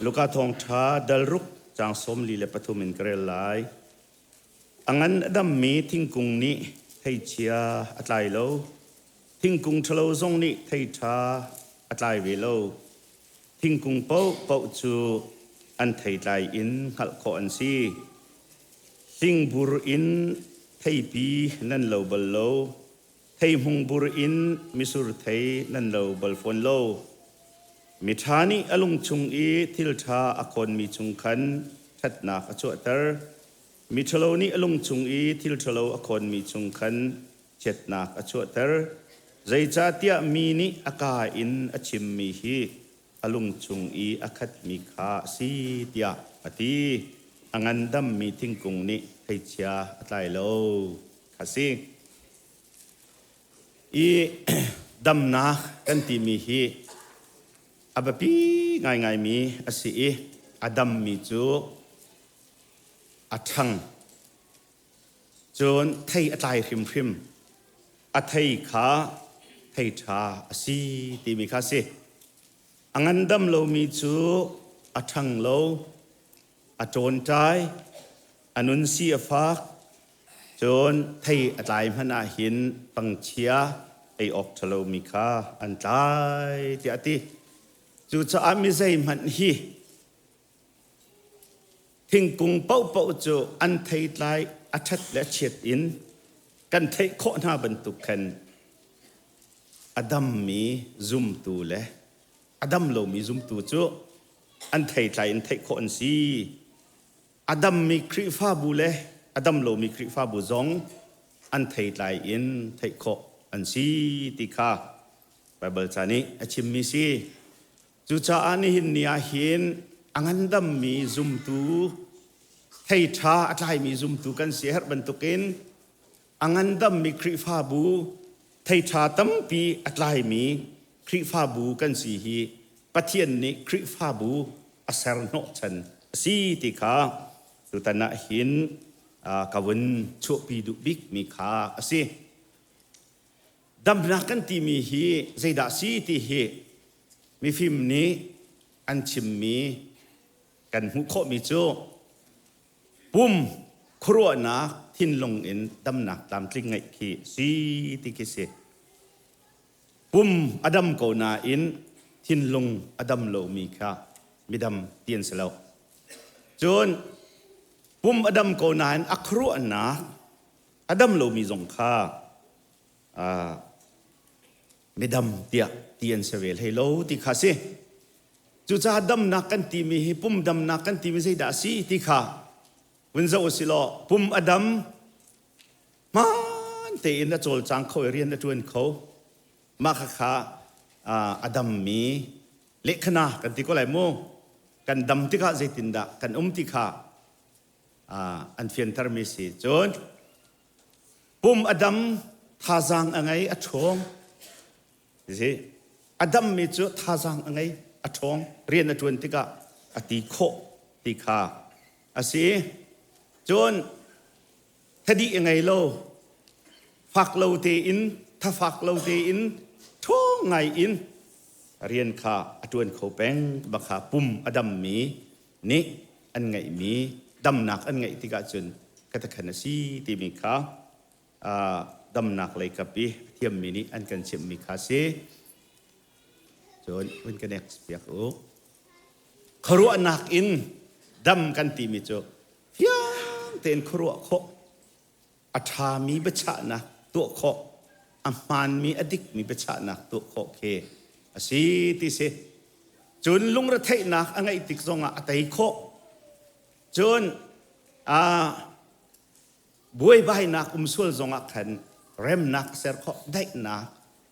Luka thawngṭha dalruk caang 43 in ka rel lai. A ngan a dammi thingkung nih theichia a tlai lo. Thingkung ṭhalo zong nih thei ṭha a tlai ve lo. Thingkung paohpaoh cu an theitlai in hngalh khawh an si. Hlingbur in theipi nan lo bal lo. Theihmungbur in misur thei nan lo bal fawn lo. Miṭha nih a lung chung i thil ṭha a khawnmi chung khan ṭhatnak a chuahter. Miṭhalo nih a lung chung i thil ṭhalo a khawnmi chung khan chiatnak a chuahter. Zeicahtiah mi nih a kaa in a chimmi hi a lung chung i a khatmi kha a si tiah a ti. A ngandammi thingkung nih theichia a tlai lo kha si. I damnak kan timi hi a biapi ngaingaimi a si i a dammi cu a ṭhang. Cun thei a tlai hrimhrim. A thei kha thei ṭha a si timi kha a si. A ngandam lomi cu a ṭhang lo, a ṭawnṭai, a nun si a fak, cun thei a tlai hmanh ah hin pangchia ei awk ṭha lomi kha an tlai tiah a ti. Cucaah mi zeihmanh hi thingkung paohpaoh cu an theitlai a ṭhat le a chiat in kan theih khawh hna bantuk khan a dammi zumtu le a dam lomi zumtu cu an theitlai in theih khawh an si. A dammi Khrihfabu le a dam lomi Khrihfabu zong an theitlai in theih khawh an si ti kha Baibal ca nih a chimmi si. Cucaah nihin ni ah hin a ngandammi zumtu, thei ṭha a tlaimi zumtu kan si a herh bantukin a ngandammi Khrihfabu, thei ṭha tampi a tlaimi Khrihfabu kan si hi Pathian nih Khrihfabu a ser hnawhchan a si ti kha tutan ah hin ka vun chuahpi duh bikmi kha a si. Damnak kan timi hi zeidah si ti hi mifim nih an chimmi kan hmuh khawhmi cu pum khuaruahnak thinlung in damnak tlamtling ngeih khi si ti khi si. Pum a dam ko nain thinlung a dam lomi kha midam ti an si lo. Cun pum a dam ko nain a khuaruahnak a dam lomi zong kha midam tiah ti an si ve hlei lo ti kha si. Cucaah damnak kan timi hi pum damnak kan timi zeidah a si ti kha vun zoh u si law pum a dam hmaan tein a cawlcang kho i rian a ṭuan kho. Mah khakha a dammi lehkhana kan ti ko lai mu. Kan dam tikah zeitindah kan um ti kha an fiantermi si. Cun pum a dam, thazaang a ngei, a ṭhawng. Si a dammi cu thazaang a ngei, a ṭhawng, rian a ṭuan tikah a ti khawh ti kha a si. Cun thadih a ngei lo, fak lo tein, thafak lo tein, ṭhawng ngai in rian kha a ṭuan kho peng bak kha pum a dammi nih an ngeihmi damnak an ngeih tikah cun katakhan a si timi kha damnak lei kap i a thiammi nih an kan chimhmi kha si. Cun hun kan next piak u. Khuaruahnak in dam kan timi cu fiang tein khuaruah khawh, a ṭhami biachahnak tuah khawh, a hmaanmi a dikmi biachahnak tuah khawh khi a si ti si. Cun lungretheihnak a ngeih tik zongah a tei khawh. Cun buaibainak um sual zongah khan remnak a ser khawh, daihnak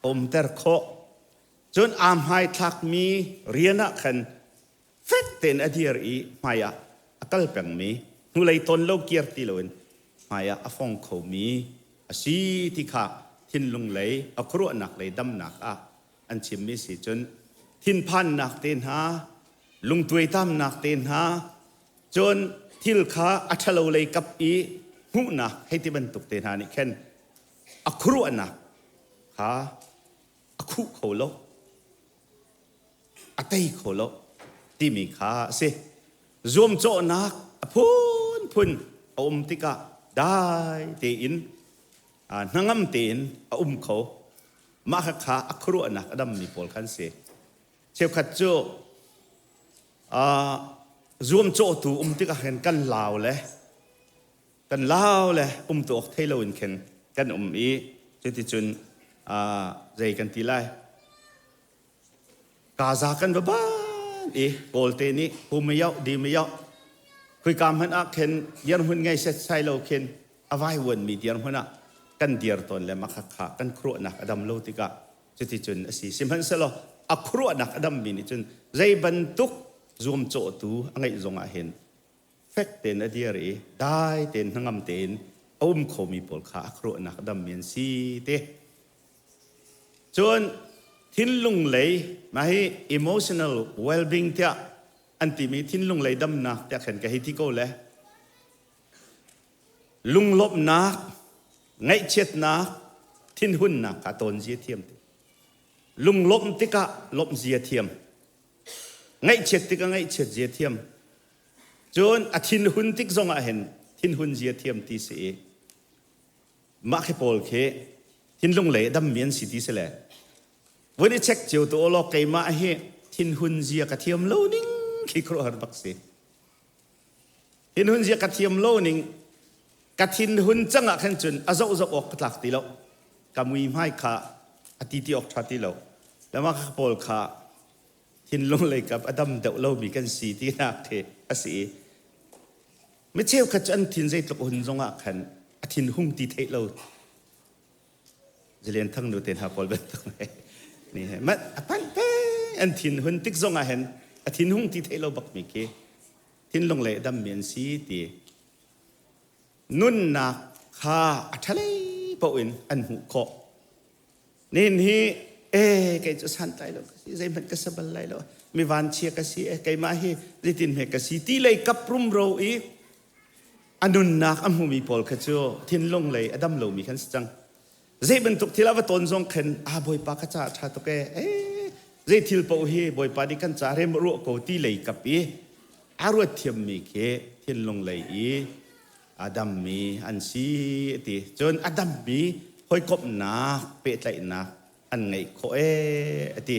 a umter khawh. Cun aa hmaithlakmi rian ah khan fek tein a dir i hmaiah a kal pengmi, hnulei tawn lo kir ti loin hmaiah a fong khomi a si ti kha thinlung lei a khuaruahnak lei damnak ah an chimmi si cun thinphannak te hna, lungtuaitamnak te hna, cun thil kha a ṭhalo lei kap i hmuhnak hei ti bantuk te hna nih khin a khuaruahnak kha a khuh kho lo, a tei kho lo. timi kha a si. Zuamcawhnak a phunphun a um tikah dai tein hnangam tein a um kho. Mah kha a khuaruahnak a dammi pawl kha an si. Cheukhat cu zuamcawhtu um tikah khin kan lau le kan lau le um tu awk thei loin khin kan um i cuticun zei kan ti lai Gaza kan va ban i Kawlte nih hu di mayoh khuika hmanh ah khin dirhmun ngei setsai lo khin a vaivuanmi dirhmun ah kan dir tawn le mah kha kan khuaruahnak a dam lo tikah cuticun a si. Sihmanhsehlaw a khuaruahnak a dammi nih cun zei bantuk zuamcawhtu a ngeih zongah hin fek tein a dir i dai tein hnangam tein a um khomi pawl kha a khuaruahnak a dammi an si te. Cun thinlung lei mah hi emotional well-being tiah an timi thinlung lei damnak tiah khan ka hei ti ko le lunglawmhnak ngaihchiatnak thinhunnak kha tawn zia thiam ti lunglawmh tikah lawmh zia thiam ngaihchiat tikah ngaihchiat zia thiam cun a thinhun tik zongah hin thinhun zia thiam ti si i mah khi pawl khi thinlung lei dammi an si ti si le vun i check cio tu law keimah hi thinhun zia ka thiam lo ning khi khuaruahhar bak si thinhun zia ka thiam lo ning ka thinhun cang ah khan cun a zoh zoh awk ka tlak ti lo ka mui hmai kha a ti ti awk ṭha ti lo lama kha pawl kha thinlung lei kap a dam deuh lomi kan si tinak khi a si i mi cheukhat cu an thin zeitluk hun zongah khan a thin hung ti theih lo Zilian Thang nu te hna pawl bantuk ni he mat a panh pe an thin hun tik zongah hin a thin hung ti theih lo bak mi khi thinlung le dam mi an si ti nunnak kha a ṭhalei paoh in an hmuh khawh Nihin hi e kei cu santlai lo ka si zeihmanh ka sa bal lai lo mi vanchia ka si e keimah hi zeitin hme ka si ti lei kap rumro i a nunnak a hmumi pawl kha cu thinlung lei a dam lomi khan si cang zei bantuk thil a va tawn zong khan a bawipa ka ca ṭha tuk e e zei thil paoh hi bawipa nih kan ca rem ruah ko ti lei kap i a ruat thiammi khi thinlung lei i a dammi an si a ti. Cun a dammi hawikomhnak pehtlaihnak an ngeih khawh ee a ti.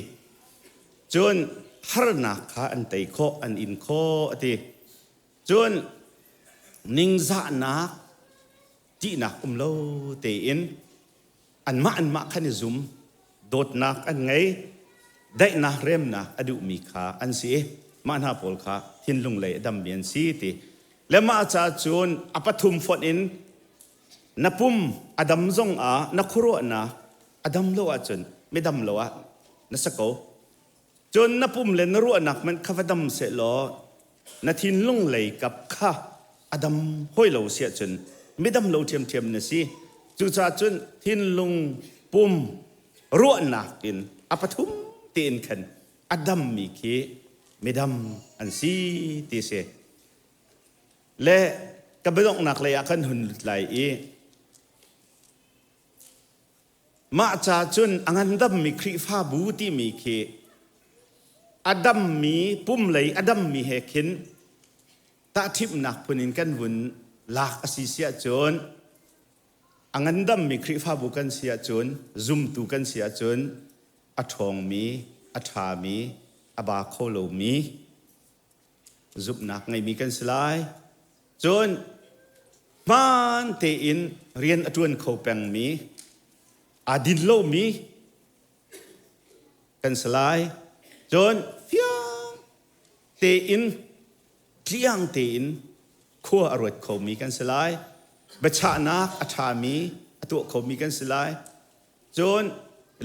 Cun harnak kha an tei khawh, an in khawh a ti. Cun ningzahnak, ṭihnak um lo tein anmah anmah khan i zum, dawtnak an ngei, daihnak remnak a duhmi kha an si i mah hna pawl kha thinlung lei a dammi an si ti. Le mah ca cun a pathum fonh in na pum a dam zong ah na khuaruahnak a dam lo ahcun midam lo ah na si ko. Cun na pum le na ruahnak hmanh kha va dam sehlaw na thinlung lei kap kha a dam hoi lo si ahcun midam lo ṭhiamṭhiam na si. Cucaah cun thinlung pum ruahnak in a pathum tein khan a dammi khi midam an si ti si. Le ka biadonghnak lei ah kan hun lut lai i Mah ca cun a ngandammi Khrihfabu timi khi a dammi pumlei a dammi he khin tahṭhimhnak phun in kan vun lak a si si ahcun a ngandammi Khrihfabu kan si ahcun zumtu kan si ahcun a ṭhawngmi, a ṭhami, a ba kho lomi zumhnak ngeimi kan si lai. Cun hmaan tein rian a ṭuan kho pengmi, aa din lomi kan si lai. Cun fiang tein, tliang tein khua a ruat khomi kan si lai. Biachahnak a ṭhami a tuah khomi kan si lai. Cun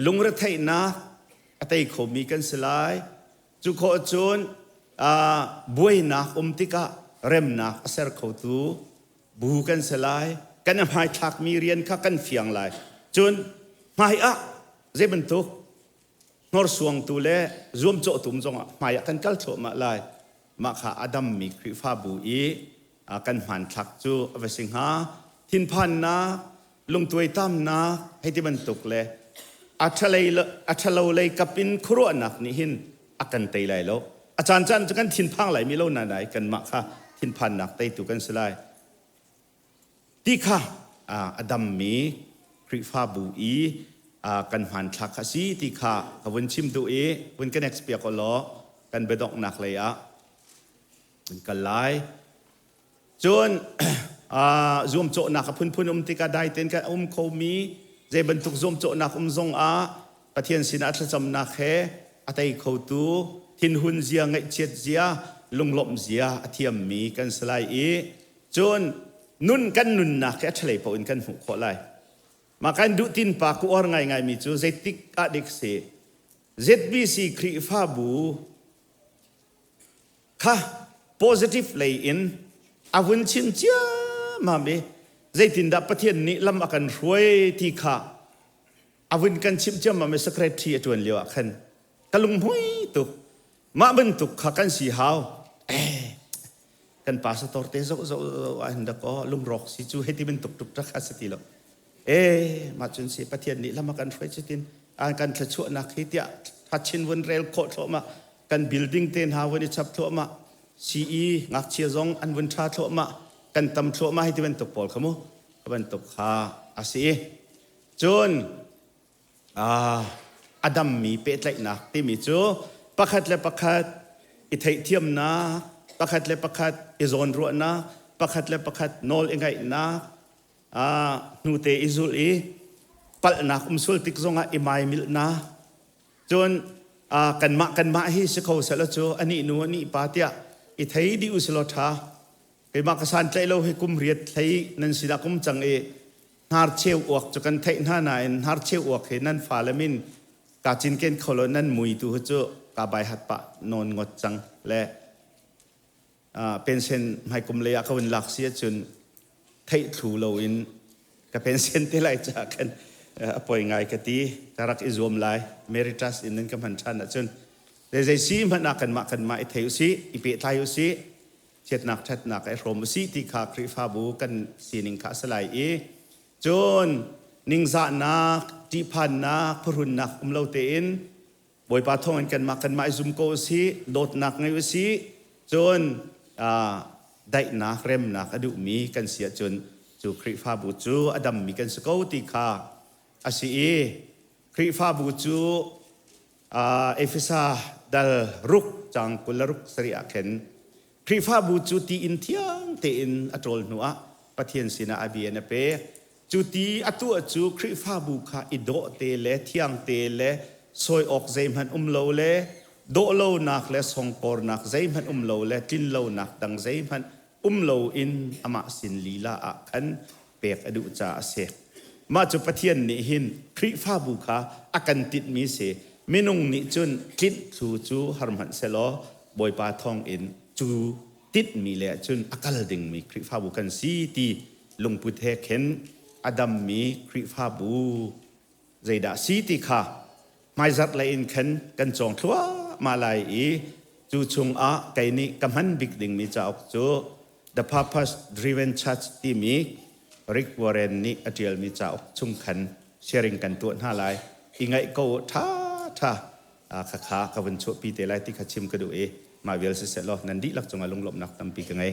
lungretheihnak a tei khomi kan si lai. Cu khawh cun buainak um tikah remnak a ser khotu bu kan si lai. Kan i hmaithlakmi rian kha kan fiang lai. Cun hmai ah zei bantuk hnorsuangtu le zuamcawhtu um zongah hmai ah kan kal thluahmah lai. Mah kha a dammi Khrihfabu i kan hmanthlak cu a va si hnga. Thinphannak, lungtuaitamnak hei ti bantuk le a ṭhalo lei kap in khuaruahnak nih hin a kan tei lai lo. A caan caan cu kan thinphang lai mi lo na nai kanmah kha thinphannak teitu kan si lai. Ti kha a dammi Khrihfabu i kan hmanthlak kha si ti kha ka vun chim duh i vun ka next piak law kan biadonghnak lei ah kan kal lai. Cun zuamcawhnak a phunphun um tikah dai tein kan um khomi zei bantuk zuamcawhnak um zong ah Pathian sinah thlacamnak he a tei khotu thinhun zia, ngaihchiat zia, lunglawmh zia a thiammi kan si lai i cun nun kan nunnak hi a ṭhalei paoh in kan hmuh khawh lai. Mah kan duh tin pa ku uar ngaingaimi cu zeitik ah dik si ZBC Khrihfabu kha positive lei in a vun chim ciammam i zeitindah Pathian nih lam a kan hruai ti kha a vun kan chimh ciammam i secretary a ṭuan lio ah khan ka lunghmui tuk. Mah bantuk kha kan si hau. Eh, kan pastor te zoh zoh zoh ah hin dakaw lungrawk si cu hei ti bantuk tuk rak kha si ti lo. Eh, mah cun si Pathian nih lam a kan hruai cutin an kan thluachuahnak hi tiah thachin vun rel khawh thluahmah kan building te hna vun i chap thluahmah CE ngakchia zong an vun ṭha thluahmah kan tam thluahmah hi ti bantuk pawl kha mu ka bantuk kha a si. Cun a dammi pehtlaihnak timi cu pakhat le pakhat i theihthiamnak, pakhat le pakhat i zawnruahnak, pakhat le pakhat nawl i ngaihnak, hnute i zulh i palhnak um sual tik zongah i maimilhnak, cun kanmah kanmah hi si kho selaw cu anih nu anih pa tiah i thei dih u silaw ṭha. Keimah ka santlaih lo hi kum riat hlei nan sinah kum cang i hnarcheu uak cu kan theih hna nain hnarcheu uak hi nan fale min kaa cinken kho lo nan mui tu hi cu kaa bai hat pah nawn ngot cang le pension hmaikum lei ah ka vun lak si ahcun theih thlu loin ka pension te lai caah khan a poi ngai ka ti ka rak i zuam lai meritus in nan ka hman ṭhan ahcun zei si hmanh ah kanmah kanmah i thei usih i pehtlai usih chiatnak ṭhatnak i hrawm usih ti kha Khrihfabu kan sining kha a si lai i cun ningzahnak ṭihphannak phuhrunnak um lo tein Bawipa thawngin kanmah kanmah i zum ko usih dawtnak ngei usih cun daihnak remnak a duhmi kan si ahcun cu Khrihfabu cu a dammi kan si ko ti kha a si i Khrihfabu cu Efesa dal ruk cang 26 sarih ah khin Khrihfabu cu ti in thiang tein a ṭawl hnuah Pathian sinah a bia in a pek. Cu ti a tuah cu Khrihfabu kha i dawh te le thiang te le sawi awk zeihmanh um lo le dawh lonak le songkawrnak zeihmanh um lo le tlin lonak dang zeihmanh um loin amah sin lila ah khan pek a duh caah a si. Mah cu Pathian nih hin Khrihfabu kha a kan tinhmi si. Minung nih cun tlinh thlu cu har hmanh selaw Bawipa thawngin cu tinhmi le cun a kal dingmi Khrihfabu kan si ti lungput he khin a dammi Khrihfabu zeidah si ti kha hmaizarh lei in khan kan cawng thluahmah lai i cu chungah kei nih ka hman bik dingmi cauk cu The Purpose Driven Church timi Rick Warren nih a ṭialmi cauk chung khan sharing kan tuah hna lai. I ngaih ko u ṭha ṭha khakha ka vun chuahpi te lai ti kha chim ka duh i mah vial siseh law nan dihlak cungah lunglawmhnak tampi ka ngei.